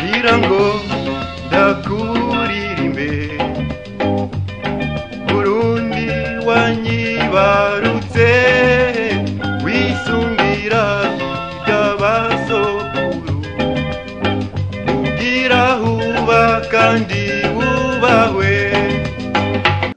Ngira ngo ndakuririmbe Burundi wanyibarutse wisungira by'abasokuru ugira huba kandi wubahwe.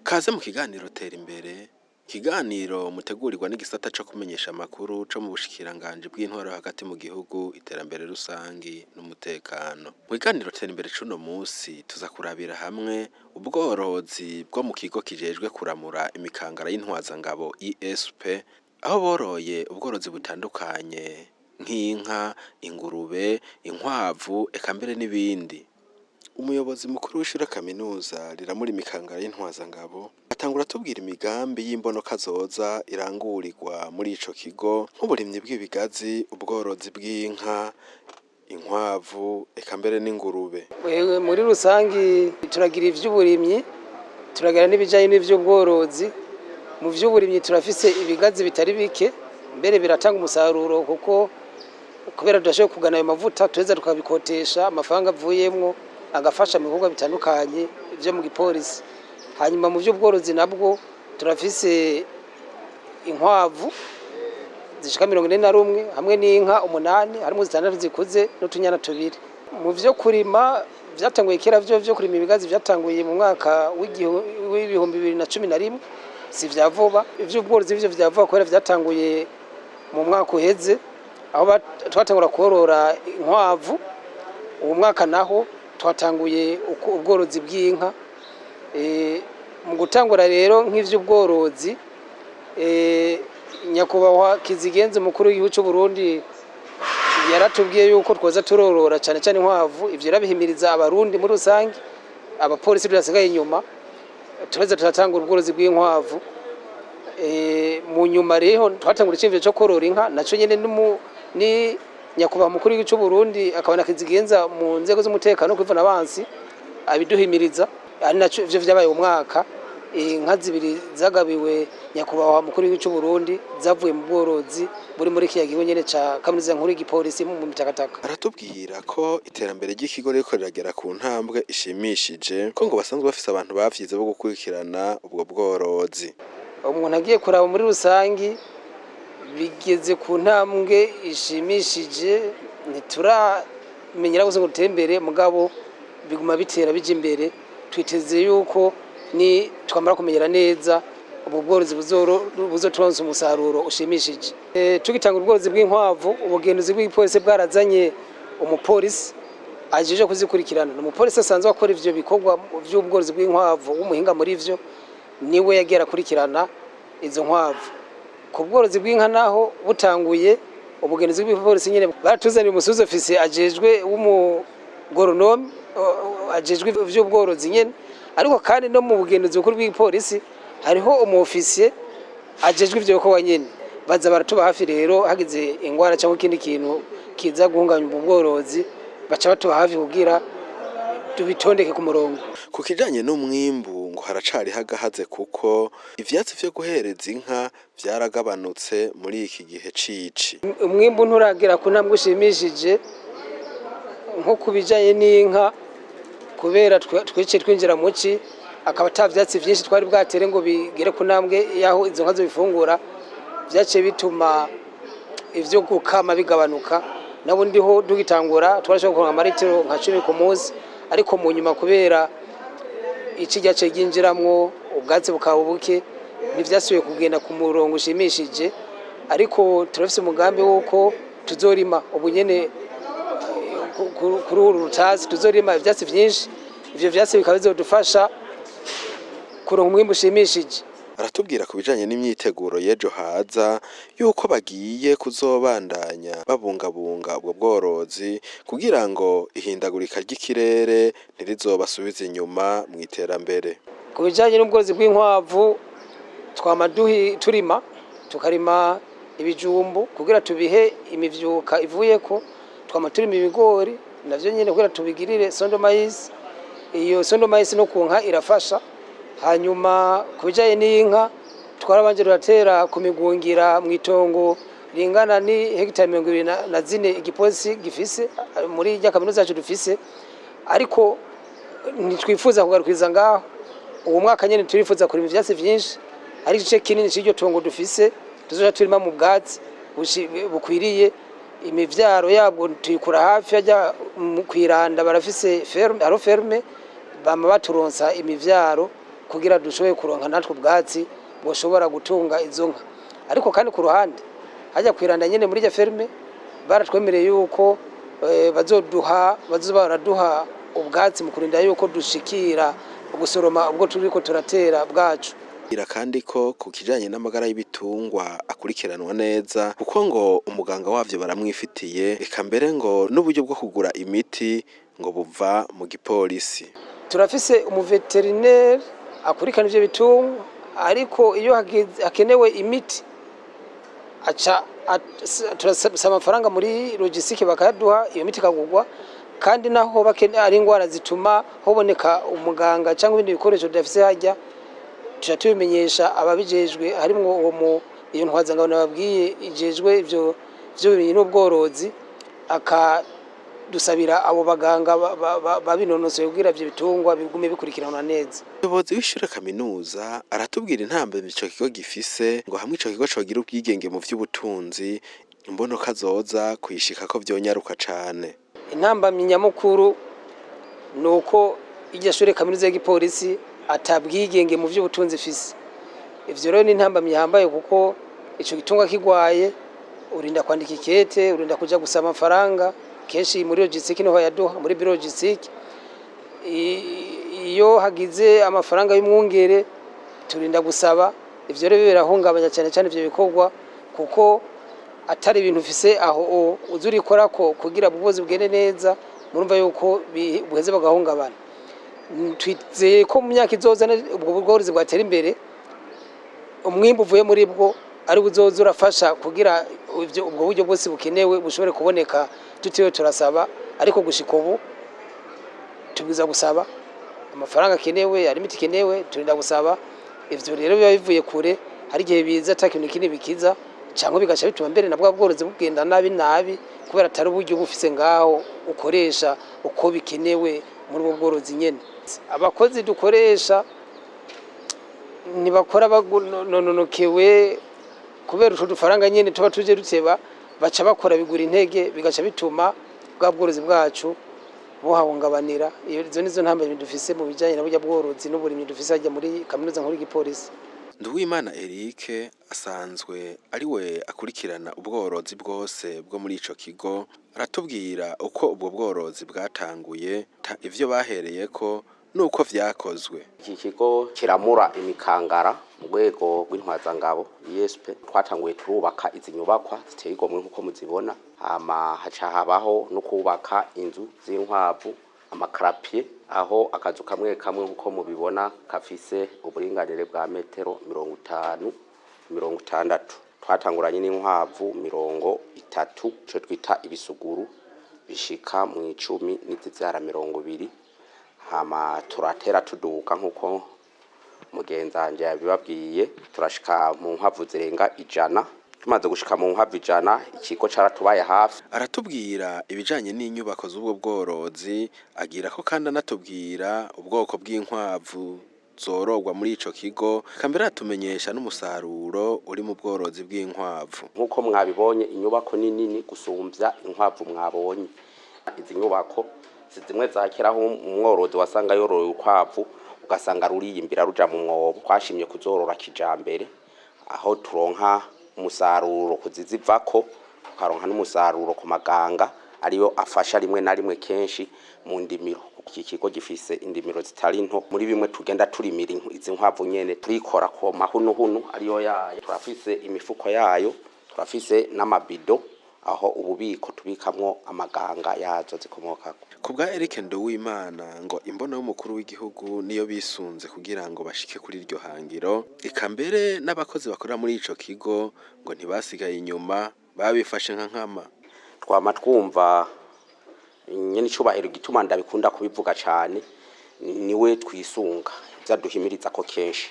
Kaze mu kiganiro Tera Imbere, ikiganiro mutegurirwa n'igisata co kumenyesha amakuru co mu bushikiranganji bw'intwaro hagati mu gihugu, iterambere rusangi n'umutekano. Mu kiganiro Tera Imbere c'uno musi tuza kurabira hamwe ubworozi bwo mu kigo kijejwe kuramura imikangara y'intwazangabo ISP, aho boroye ubworozi butandukanye nk'inka, ingurube, inkwavu, eka mbere n'ibindi. Umuyobozi mukuru w'ishure kaminuza riramura imikangara y'intwazangabo atangura atubwira imigambi y'imbonokazoza irangurirwa muri ico kigo, nk'uburimyi bw'ibigazi, ubworozi bw'inka, inkwavu, eka mbere n'ingurube. Wewe muri rusangi turagira ivy'uburimyi, turagira n'ibijanye n'ivy'ubworozi. Mu vy'uburimyi turafise ibigazi bitari bike, mbere biratanga umusaruro kuko kubera tudashoboye kugana ayo mavuta tuheza tukabikotesha, amafaranga avuyemwo agafasha mu bikorwa bitandukanye vyo mu gipolisi. Hanyuma mu vy'ubworozi nabwo turafise inkwavu zishika 41 hamwe n'inka 8, harimwo 6 zikuze n'utunyana 2. Mu vyo kurima vyatanguye kera, vyo kurima ibigazi vyatanguye mu mwaka w'2011, si vya vuba. Ivy'ubworozi vyo vya vuba kubera vyatanguye mu mwaka uheze, aho twatangura korora inkwavu. Uwo mwaka naho twatanguye ubworozi bw'inka. Mu gutangura rero nk'ivy'ubworozi, nyakubahwa Kizigenza umukuru w'igihugu c'u Burundi yaratubwiye yuko twoza turorora cane cane inkwavu. Ivyo yarabihimiriza abarundi muri rusange, abapolisi tudasigaye inyuma, turaheza turatangura ubworozi bw'inkwavu. Mu nyuma rero twatangura iciyumviro co korora inka, naco nyene ni nyakubahwa mukuru w'igihugu c'u Burundi akaba na Kizigenza mu nzego z'umutekano kwivuna abansi abiduhimiriza, ari naco ivyo vyabaye umwaka. Inka 2 zagabiwe nyakubahwa mukuru w'igihugu c'u Burundi zavuye mu bworozi buri muri kiriya kigo nyene ca kaminuza nkuru y'igipolisi mu Mitakataka. Aratubwira ko iterambere ry'ikigo ririko riragera ku ntambwe ishimishije, ko ngo basanzwe bafise abantu bavyize bo gukurikirana ubwo bworozi. Umuntu agiye kuraba muri rusangi bigeze ku ntambwe ishimishije, ntituramenyera gusa ngo dutere imbere, mugabo biguma bitera bija imbere. Twiteze yuko ni twamara kumenyera neza ubu bworozi buzoturonsa umusaruro ushimishije. Tugitanga ubworozi bw'inkwavu, ubugenduzi bw'igipolisi bwarazanye umupolisi ajeje kuzikurikirana. Ni umupolisi asanzwe akora ivyo bikorwa vy'ubworozi bw'inkwavu, w'umuhinga muri vyo, niwe yagiye arakurikirana izo nkwavu. Ku bworozi bw'inka naho butanguye, ubugenduzi bw'igipolisi nyene baratuzaniye umusuzi ofisiye ajejwe w'umugoronome ajejwe ivy'ubworozi nyene, ariko kandi no mu bugenduzi bukuru bw'igipolisi hariho umu ofisiye ajejwe ivyo bikorwa nyene. Baza baratuba hafi rero hagize ingwara cyangwa ikindi kintu kiza guhungabanya ubwo bworozi, baca batuba hafi kugira tubitondeke ku murongo. Ku kijanye n'umwimbu ngo haracariho agahaze, kuko ivyatsi vyo guhereza inka vyaragabanutse muri iki gihe cici. Umwimbu nturagera ku ntambwe ushimishije nko ku bijanye n'inka, kubera twiciye twinjira mu ci, akaba ata vyatsi vyinshi twari bwatere ngo bigere ku ntambwe y'aho izo nka zobifungura. Vyaciye bituma ivyo gukama bigabanuka. Nabo ndiho dugitangura twarashobora kuronka amaritiro nka 10 ku munsi, ariko mu nyuma kubera ici ryaciye ryinjiramwo ubwatsi bukaba buke, ntivyasubiye kugenda ku murongo ushimishije. Ariko turafise umugambi w'uko tuzorima ubu nyene kuri uru rutasi, tuzorima ivyatsi vyinshi. Ivyo vyatsi bikaba bizodufasha kuronka umwimbu ushimishije. Aratubwira ku bijanye n'imyiteguro y'ejo haza yuko bagiye kuzobandanya babungabunga ubwo bworozi kugira ngo ihindagurika ry'ikirere ntirizobasubize inyuma mu iterambere. Ku bijanye n'ubworozi bw'inkwavu, twama turima, tukarima ibijumbu kugira tubihe imivyuka ivuyeko. Twama turima ibigori navyo nyene kugira tubigirire son de maïs. Iyo son de maïs no ku nka irafasha. Hanyuma ku bijanye n'inka, twarabanje turatera ku migungira mw'itongo ringana ni hegitari 24 igipolisi gifise muri rya kaminuza yacu dufise, ariko ntitwifuza kugarukiriza ngaho. Uwo mwaka nyene turifuza kurima ivyatsi vyinshi, ariko igice kinini c'iryo tongo dufise tuzoja turima mu bwatsi bukwiriye. Imivyaro yabwo tuyikura hafi hajya kwiranda, barafise ferme, haro ferme bama baturonsa imivyaro kugira dushobore kuronka natwe ubwatsi bwoshobora gutunga izo nka. Ariko kandi ku ruhande hajya kwiranda nyene muri irya ferme baratwemereye yuko bazoduha, bazoza baraduha ubwatsi mu kurinda yuko dushikira gusoroma ubwo turiko turatera bwacu. Ira kandi ko ku kijanye n'amagara y'ibitungwa akurikiranwa neza, kuko ngo umuganga wavyo baramwifitiye, eka mbere ngo n'uburyo bwo kugura imiti ngo buva mu gipolisi. Turafise umuveterineri akurikirana ivyo bitungwa, ariko iyo hakenewe imiti aca turasaba amafaranga muri logistique bakayaduha, iyo miti ikagurwa. Kandi naho ari ingwara zituma hoboneka umuganga cyangwa ibindi bikoresho tudafise hajya, tuca tubimenyesha ababijejwe, harimwo uwo mu iyo ntwazangabo nababwiye ijejwe ivyo vy'uburimyi n'ubworozi, akadusabira abo baganga babinonosoye kugira ivyo bitungwa bigume bikurikiranwa neza. Umuyobozi w'ishure kaminuza aratubwira intambwe ico kigo gifise, ngo hamwe ico kigo cogira ubwigenge mu vy'ubutunzi, imbonoka zoza kuyishikako vyonyaruka cane. Intambamyi nyamukuru ni uko iryo shure kaminuza y'igipolisi atabwigenge mu vy'ubutunzi ifise. Ivyo rero ni intambamyi ihambaye, kuko ico gitungwa kigwaye urinda kwandika ikete, urinda kuja gusaba amafaranga kenshi muri logistique niho bayaduha, muri bureau logistique. Iyo hagize amafaranga y'umwungere turinda gusaba. Ivyo rero birahungabanya cyane cyane ivyo bikorwa, kuko atari ibintu ufise aho uza urikorako kugira ubworozi bugende neza. Murumva yuko buheze bagahungabana. Twizeye ko mu myaka izoza ubwo bworozi bwatera imbere, umwimbu uvuye muri bwo ari buzoza urafasha kugira ubwo buryo bwose bukenewe bushobore kuboneka tutiriwe turasaba. Ariko gushika ubu tubwiza gusaba amafaranga akenewe, hari imiti ikenewe, turinda gusaba. Ivyo rero biba bivuye kure, hari igihe biza ata kintu kinini bikiza, cyangwa bigaca bituma mbere na bwa bworozi bugenda nabi nabi, kubera atari uburyo bufise ngaho ukoresha uko bikenewe muri ubwo bworozi nyene. Abakozi dukoresha ntibakora bagononokewe, kubera utwo dufaranga nyene tuba tuje duteba, baca bakora bigura intege, bigaca bituma bwa bworozi bwacu buhahungabanira. Izo nizo ntambamyi dufise mu bijanye na burya bworozi n'uburimyi dufise hajya muri kaminuza nkuru y'igipolisi. Nduwimana Eric asanzwe ari we akurikirana ubworozi bwose bwo muri ico kigo, aratubwira uko ubwo bworozi bwatanguye, ivyo bahereyeko nuko vyakozwe. Iki kigo kiramura imikangara mu rwego rw'intwazangabo ISP, twatanguye turubaka izi nyubakwa ziteye igomwe nk'uko muzibona, hama haca habaho no kubaka inzu z'inkwavu, ama clapiers, aho akazu kamwe kamwe nk'uko mubibona kafise uburinganire bwa metero 50 60. Twatanguranye n'inkwavu 30, ico twita ibisuguru bishika mu 10 n'izivyara 20, hama turatera tuduka nk'uko mugenzanje yabibabwiye, turashika mu nkwavu zirenga 100. Tumaze gushika mu nkwavu 100, ikigo caratubaye hafi. Aratubwira ibijanye n'inyubako z'ubwo bworozi, agira ko kandi anatubwira ubwoko bw'inkwavu zororwa muri ico kigo, eka mbere aratumenyesha n'umusaruro uri mu bworozi bw'inkwavu. Nk'uko mwabibonye, inyubako ni nini gusumvya inkwavu mwabonye. Izi nyubako si zimwe za kera aho umworozi wasanga yoroye urukwavu ugasanga ruriyimbira ruja mu mwobo. Twashimye kuzorora kijambere, aho turonka umusaruro kuzizivako, tukaronka n'umusaruro ku maganga. ariyo afasha rimwe na rimwe kenshi mu ndimiro. Iki kigo gifise indimiro zitari nto, muri bimwe tugenda turimira izi nkwavu nyene, turikora ku mahunuhunu ariyo yayo, turafise imifuko yayo, turafise n'amabido aho ububiko tubikamwo amaganga yazo zikomokako. Ku bwa Eric Nduwimana, ngo imbono y'umukuru w'igihugu niyo bisunze kugira ngo bashike kuri iryo hangiro. Eka mbere n'abakozi bakorera muri ico kigo ngo ntibasigaye inyuma, babifashe nka nkama. Twama twumva nyene icubahiro, igituma ndabikunda kubivuga cane, niwe twisunga, ivyo ko kenshi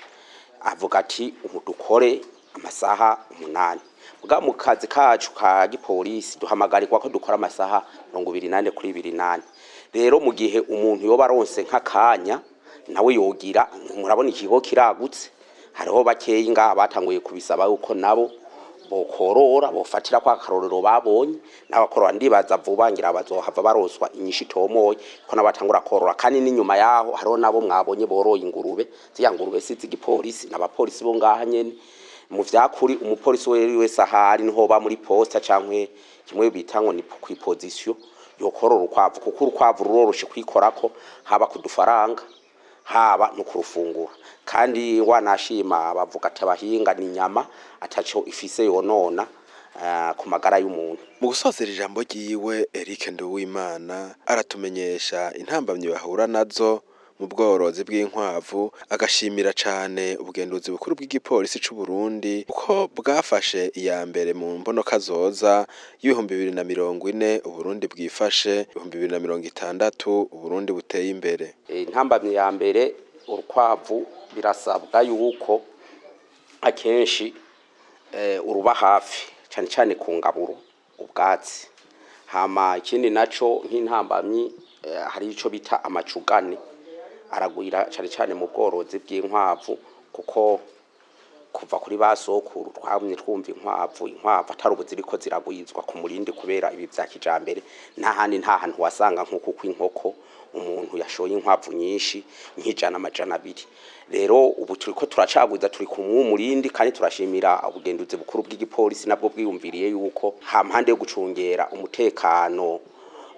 avuga ati ubu dukore amasaha 8. Bwa mu kazi kacu ka gipolisi duhamagarirwa ko dukora amasaha 24/24. Rero mu gihe umuntu yoba aronse nk'akanya nawe yogira, murabona ikigo kiragutse, hariho bakeyi ngaha batanguye kubisaba yuko nabo bokorora, bofatira kwa karorero babonye n'abakorora. Ndibaza vuba ngira bazohava baroswa inyishu itomoye ko n'abatangura korora. Kandi n'inyuma yaho hariho nabo mwabonye boroye ingurube. Ziriya ngurube si iz'igipolisi, n'abapolisi bo ngaha nyene. Mu vyakuri umupolisi wese ahari, niho ba muri poste canke kimwe bita ngo ni kw'iposition, yokorora urukwavu, kuko urukwavu ruroroshe kwikorako, haba kudufaranga, haba no kurufungura. Kandi wanashima bavuga ati abahinga ni inyama ataco ifise yonona ku magara y'umuntu. Mu gusozera ijambo ryiwe, Eric Nduwimana aratumenyesha intambamyi bahura nazo mu bworozi bw'inkwavu, agashimira cane ubugenduzi bukuru bw'igipolisi c'u Burundi kuko bwafashe iya mbere mu mbonokazoza y'2040 Uburundi bwifashe, 2060 Uburundi buteye imbere. Intambamyi ya mbere, urukwavu birasabwa yuko akenshi uruba hafi cane cane ku ngaburo, ubwatsi. Hama ikindi naco nk'intambamyi, hari ico bita amacugane, aragwira cane cane mu bworozi bw'inkwavu, kuko kuva kuri ba sokuru twamye twumva inkwavu, inkwavu atari ubu ziriko ziragwizwa ku murindi kubera ibi vya kijambere. N'ahandi nta hantu wasanga nk'uku kw'inkoko umuntu yashoye inkwavu nyinshi nk'ijana, 200. Rero ubu turiko turacagwiza, turi ku murindi. Kandi turashimira ubugenduzi bukuru bw'igipolisi, nabwo bwiyumviriye yuko hampande yo gucungera umutekano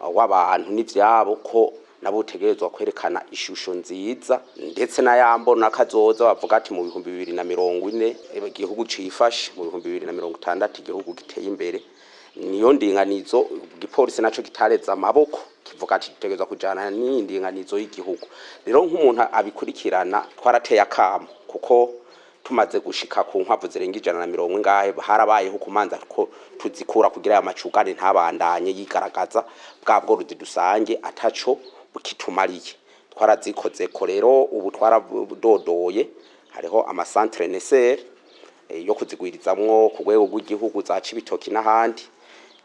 w'abantu n'ivyabo, ko nabo utegerezwa kwerekana ishusho nziza ndetse n'ayambona kazoza. Bavuga ati mu 2040 igihugu cifashe, mu 2060 igihugu giteye imbere. Niyo ndinganizo igipolisi naco kitareza amaboko, kivuga ati dutegerezwa kujana n'iyi ndinganizo y'igihugu. Rero nk'umuntu abikurikirana, twarateye akamo, kuko tumaze gushika ku nkwavu zirenga 140 ingahe, harabayeho kumanza ko tuzikura kugira aya macugane ntabandanye yigaragaza, bwa bworozi dusange ataco bukitumariye. Twarazikozeko. Rero ubu twaradodoye, hariho amacentres naisseurs yo kuzigwirizamwo ku rwego rw'igihugu, za Cibitoki n'ahandi.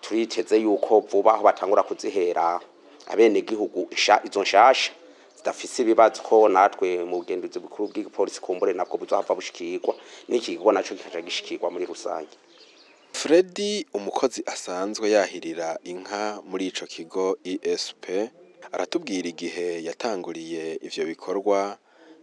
Turiteze yuko vuba aho batangura kuzihera abenegihugu izo nshasha zidafise ibibazo, ko natwe mu bugenduzi bukuru bw'igipolisi kumbure nabwo buzohava bushikirwa, n'iki kigo naco kikaca gishikirwa muri rusange. Fredy, umukozi asanzwe yahirira inka muri ico kigo ISP, aratubwira igihe yatanguriye ivyo bikorwa,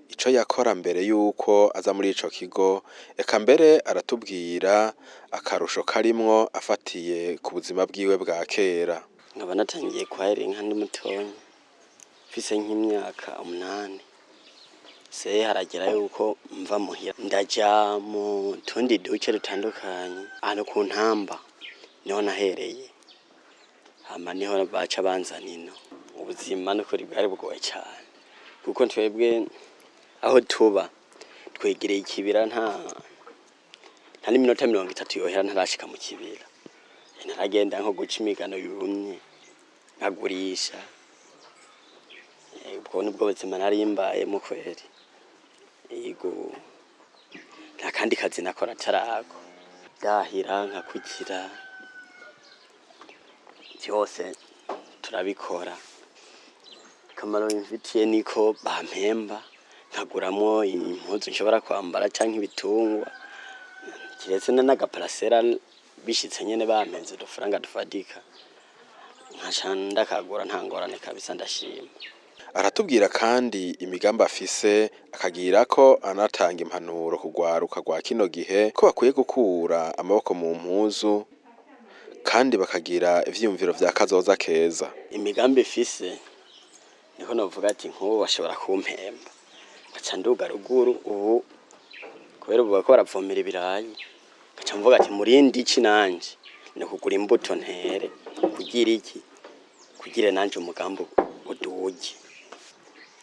ico yakora mbere yuko aza muri ico kigo, eka mbere aratubwira akarusho karimwo afatiye ku buzima bwiwe bwa kera. Nkaba natangiye kwahira inka ndi mutonya, mfise nk'imyaka 8. Se haragera yuko mva muhira ndaja mu tundi duce dutandukanye, ahantu ku Ntamba niho nahereye, hama niho baca banzana ino. Ubuzima n'ukuri bwari bugoye cane, kuko twebwe aho tuba twegereye ikibira, nta n'iminota 30 yohera ntarashika mu kibira. Naragenda nko guca imigano yumye nkagurisha. Ubwo nibwo buzima nari mbayemo kweri. Yego, nta kandi kazi nakora atarako ndahira nkakurikira, byose turabikora. Akamaro bimfitiye niko bampemba nkaguramwo impuzu nshobora kwambara canke ibitungwa, kiretse n'agaparasera bishitse nyene bampenze udufaranga dufatika nkaca ndakagura, nta ngorane kabisa, ndashima. Aratubwira kandi imigambi afise, akagira ko anatanga impanuro ku rwaruka rwa kino gihe ko bakwiye gukura amaboko mu mpuzu kandi bakagira ivyiyumviro vya kazoza keza. Imigambi ifise niko novuga ati nk'ubu bashobora kumpemba ngaca nduga ruguru ubu, kubera ubu bariko baravomera ibirayi, ngaca mvuga ati murindi iki nanje ni kugura imbuto ntere kugira iki, kugira nanje umugambi uduge.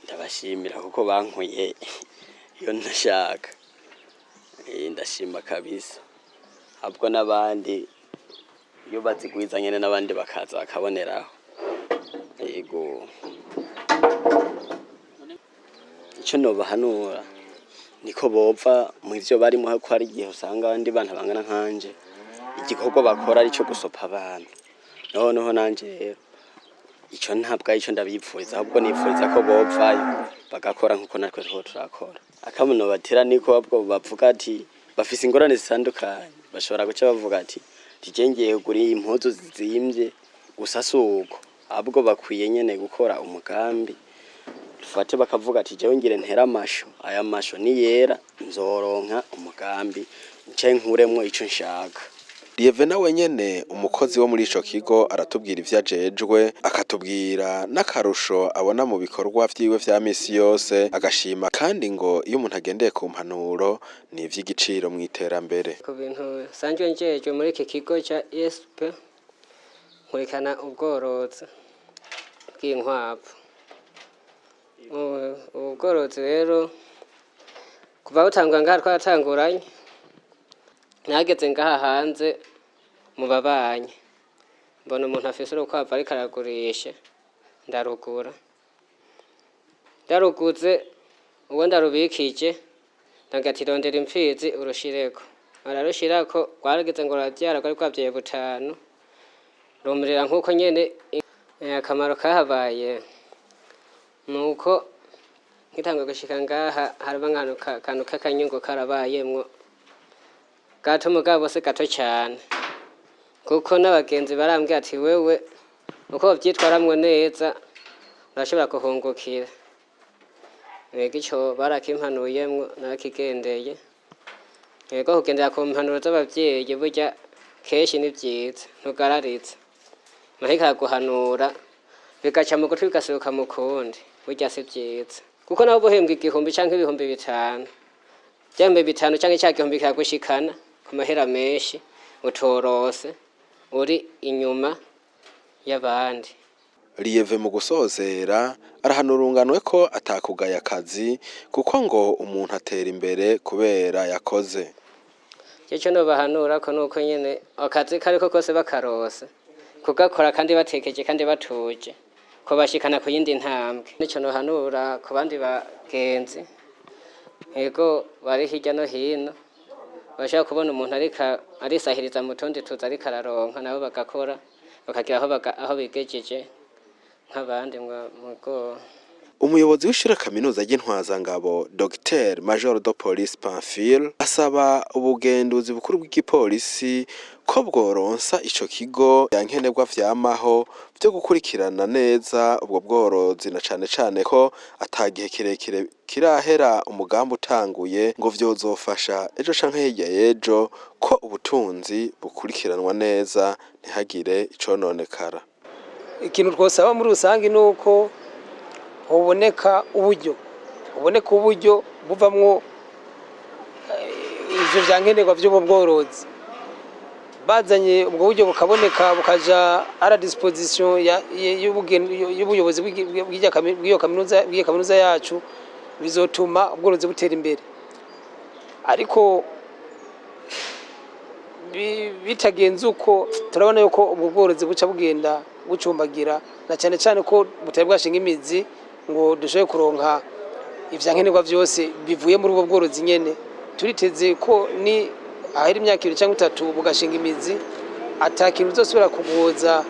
Ndabashimira kuko bankuye iyo ntashaka. Ndashima kabisa, ahubwo n'abandi iyo bazigwiza nyene n'abandi bakaza bakaboneraho. Yego, ico nobahanura niko bova mu ivyo barimo, ko hari igihe usanga abandi bana bangana nkanje igikorwa bakora arico gusopa abantu. Noneho nanje rero ico ntabwo arico ndabipfuriza, ahubwo nipfuriza ko bovayo bagakora nkuko natwe turiko turakora. Akamuno batera niko ahubwo bavuga ati bafise ingorane zitandukanye, bashobora guca bavuga ati tije ngiye kugura impuzu zizimvye gusa, suko ahubwo bakwiye nyene gukora umugambi dufate, bakavuga ati jewe ngire ntere amasho, aya masho ni yera nzoronka umugambi nce nkuremwo ico nshaka. Lievena wenyene, umukozi wo muri ico kigo, aratubwira ivyo ajejwe, akatubwira n'akarusho abona mu bikorwa vyiwe vya misi yose, agashima kandi ngo iyo umuntu agendeye ku mpanuro ni ivy'igiciro mw'iterambere. Ku bintu nsanzwe njejwe muri iki kigo ca ESP, nkurikirana ubworozi bw'inkwavu. Ubu bworozi rero kuva butangura ngaha twaratanguranye, nageze ngaha hanze mu babanyi mbona umuntu afise urukwavu ariko aragurisha, ndarugura. Ndaruguze, uwo ndarubikije ndagira ati rondera impfizi urushireko, ararushirako, rwarageze ngo ruravyara, rwari rwavyaye butanu, rumirira nkuko nyene. Akamaro kahabaye nuko nkitangura gushika ngaha haraba akantu k'akanyungu karabayemwo gato, mugabo si gato cane, kuko n'abagenzi barambwira ati wewe uko wovyitwaramwo neza urashobora kuhungukira. Ego, ico barakimpanuyemwo narakigendeye. Ego, kugendera ku mpanuro z'abavyeyi burya kenshi ni vyiza, ntugararitse mariko araguhanura bigaca mu gutwi bigasohoka mu kundi, burya si vyiza, kuko nawe uba uhembwa 1000 canke 5000, vya 5000 canke ca 1000 kiragushikana ku mahera menshi utorose uri inyuma y'abandi. Lieve mu gusozera arahanura urunganwe ko atakugaya akazi, kuko ngo umuntu atera imbere kubera yakoze. Ico nobahanura ko nuko nyene akazi kariko kose bakarose kugakora kandi batekeje kandi batuje, kubashikana ku yindi ntambwe. Nico nohanura ku bandi bagenzi, ego, bari hirya no hino bashaka kubona umuntu ariko arisahiriza mu tundi tuzi ariko araronka, nabo bagakora bakagira aho bigejeje nk'abandi mugo. Umuyobozi w'ishure kaminuza ry'Intwazangabo, Dr Major de Police Pamphile, asaba ubugenduzi bukuru bw'igipolisi ko bworonsa ico kigo vyankenerwa vyamaho vyo gukurikirana neza ubwo bworozi, na cane cane ko ata gihe kirekire kirahera umugambi utanguye, ngo vyozofasha ejo canke hirya y'ejo ko ubutunzi bukurikiranwa neza ntihagire icononekara. Ikintu twosaba muri rusange ni uko hoboneka uburyo buvamwo ivyo vyankenerwa vy'ubu bworozi. Bazanye ubwo buryo bukaboneka, bukaja à la disposition y'ubuyobozi bw'iyo kaminuza yacu, bizotuma ubworozi butera imbere. Ariko bitagenze uko, turabona yuko ubwo bworozi buca bugenda bucumbagira, na cyane cyane ko butari bwashinga imizi ngo dushobore kuronka ivyankenerwa vyose bivuye muri ubwo bworozi nyene. Turiteze ko ni ahera imyaka 2 cyangwa 3 bugashinga imizi, ata kintu bizosubira kugoza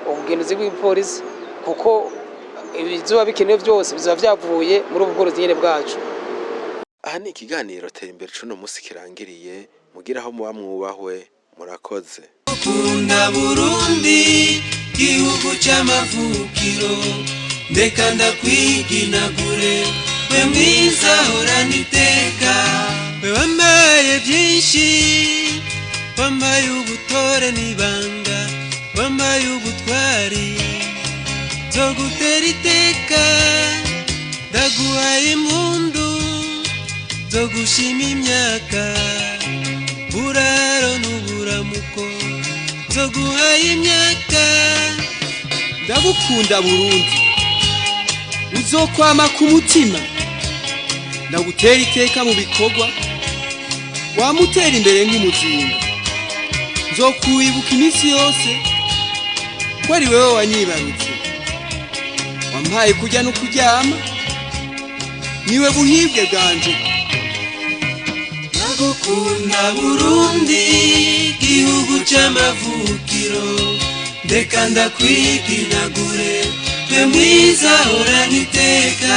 ubugenzuzi bw'igipolisi, kuko ibizoba bikenewe byose bizoba vyavuye muri ubu bworozi nyene bwacu. Aha ni ikiganiro Tera Imbere cuno musi kirangiriye. Mugira aho muba mwubahwe, murakoze. Kunda Burundi, gihugu c'amavukiro, ndeka ndakwiginagure, we mwiza horana iteka, we wambaye byinshi, wambaye ubutore n'ibanga. Wambaye ubutwari, nzogutera iteka. Ndaguhaye impundu zo gushima imyaka, buraro n'uburamuko, nzoguhaye imyaka. Ndagukunda Burundi, uzokwama ku mutima. Ndagutera iteka mu bikorwa, wamutera imbere nk'umuzinga. Nzokwibuka iminsi yose ko ari wewe wanyibarutse, wampaye kurya no kuryama, niwe buhibwe bwanje. Ndagukunda Burundi, gihugu c'amavukiro, ndeka ndakwiginagure, twe mwiza horana iteka.